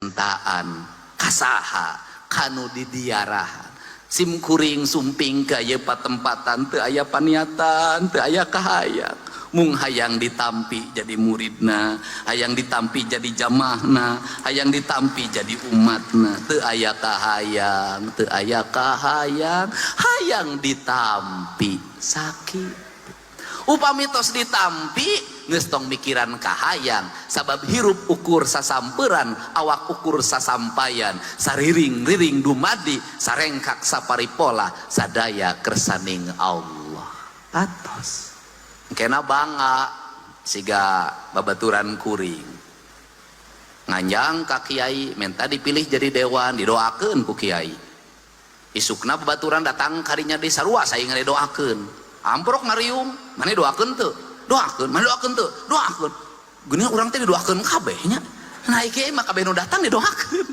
Kacintaan kasaha kanu didiarahan. Sim kuring sumping ka ieu patempatan teu aya paniatan, teu aya kahayang. Mung hayang ditampi jadi muridna, hayang ditampi jadi jamaahna, hayang ditampi jadi umatna. Teu aya kahayang, teu aya kahayang, hayang ditampi sakit. Upami tos ditampi geus tong mikiran kahayang, sabab hirup ukur sasamperan, awak ukur sasampayan, sariring-riring dumadi, sarengkak saparipola, sadaya kersaning Allah. Atos. Kena bangga siga babaturan kuring nganjang ka kiai minta dipilih jadi dewan, didoakeun ku kiai. Isukna babaturan datang karinya di sarua saingan didoakeun, amprok ngariung, mana doakeun teu, doakeun, mana doakeun teu, doakeun. Geuning urang teh didoakeun kabeh nya. Nah kiai mah kabeh nu datang didoakeun.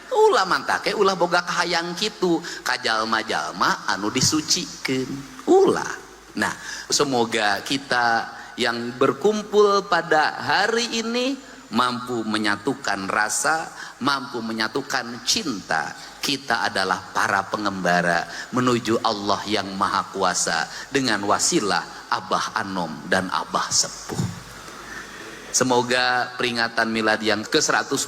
Ulah mantake ulah boga kahayang kitu ka jalma-jalma anu disucikeun. Ulah. Nah, semoga kita yang berkumpul pada hari ini mampu menyatukan rasa, mampu menyatukan cinta. Kita adalah para pengembara menuju Allah yang Maha Kuasa dengan wasilah Abah Anom dan Abah Sepuh. Semoga peringatan milad yang ke-120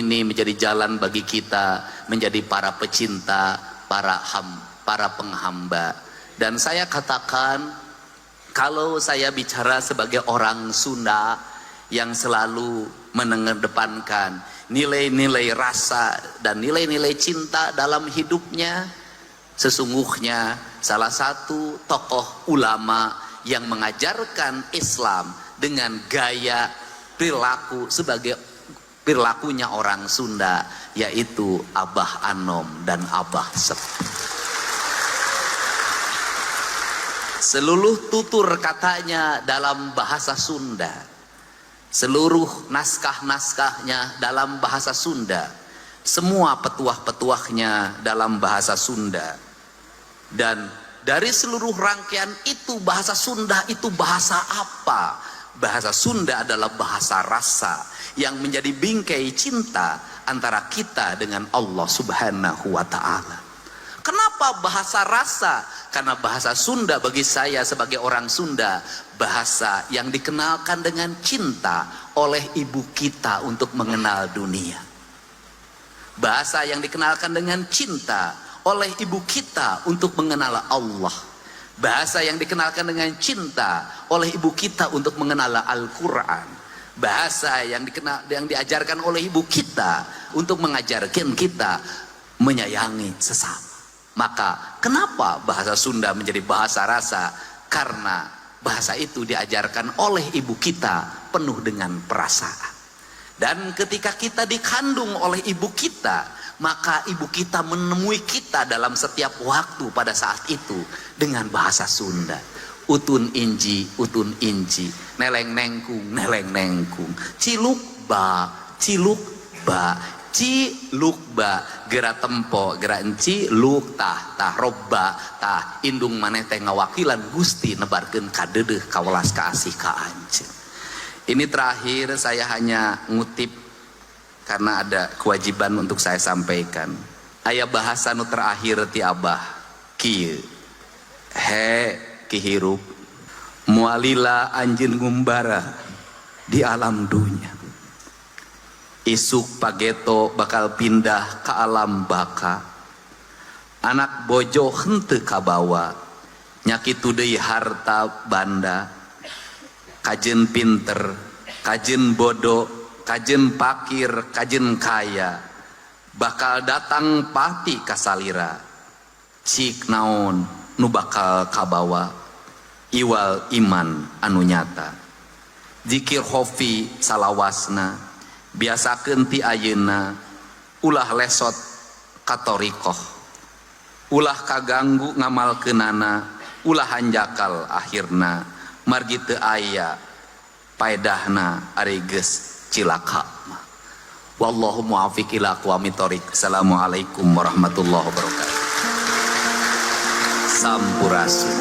ini menjadi jalan bagi kita menjadi para pecinta, para penghamba. Dan saya katakan, kalau saya bicara sebagai orang Sunda yang selalu mengedepankan nilai-nilai rasa dan nilai-nilai cinta dalam hidupnya, sesungguhnya salah satu tokoh ulama yang mengajarkan Islam dengan gaya perilaku sebagai perilakunya orang Sunda, yaitu Abah Anom dan Abah Sepuh. Seluruh tutur katanya dalam bahasa Sunda, seluruh naskah-naskahnya dalam bahasa Sunda, semua petuah-petuahnya dalam bahasa Sunda. Dan dari seluruh rangkaian itu, bahasa Sunda itu bahasa apa? Bahasa Sunda adalah bahasa rasa yang menjadi bingkai cinta antara kita dengan Allah Subhanahu wa Ta'ala. Kenapa bahasa rasa? Karena bahasa Sunda bagi saya sebagai orang Sunda, bahasa yang dikenalkan dengan cinta oleh ibu kita untuk mengenal dunia. Bahasa yang dikenalkan dengan cinta oleh ibu kita untuk mengenal Allah. Bahasa yang dikenalkan dengan cinta oleh ibu kita untuk mengenal Al-Quran. Bahasa yang dikenal, yang diajarkan oleh ibu kita untuk mengajarkan kita menyayangi sesama. Maka kenapa bahasa Sunda menjadi bahasa rasa? Karena bahasa itu diajarkan oleh ibu kita penuh dengan perasaan. Dan ketika kita dikandung oleh ibu kita, maka ibu kita menemui kita dalam setiap waktu pada saat itu dengan bahasa Sunda. Utun inji, utun inji, neleng nengkung, neleng nengkung, ciluk ba, ciluk ba, ciluk ba, gerak tempo, gerak enci, luk tah, tah roba, tah indung maneh teh ngawakilan Gusti nebarkeun kadeudeuh kawelas kaasih ka anjeun. Ini terakhir saya hanya ngutip karena ada kewajiban untuk saya sampaikan. Aya bahasa nu terakhir ti Abah kieu. He kihirup mualila anjeun ngumbara di alam dunya. Isuk pageto bakal pindah ke alam baka. Anak bojo henteu kabawa, nyakitu deui harta banda. Kajeun pinter, kajeun bodoh, kajeun pakir, kajeun kaya, bakal datang pati kasalira. Cik naon nu bakal kabawa, iwal iman anu nyata. Zikir khofi salawasna, biasakeun ti ayeuna, ulah lesot katorikoh, ulah kaganggu ngamalkeunana, ulah hanjakal akhirna, margi teu aya paedahna ari geus cilaka. Wallahu muwaffiq ila aqwamit thoriq. Assalamualaikum warahmatullahi wabarakatuh. Sampurasun.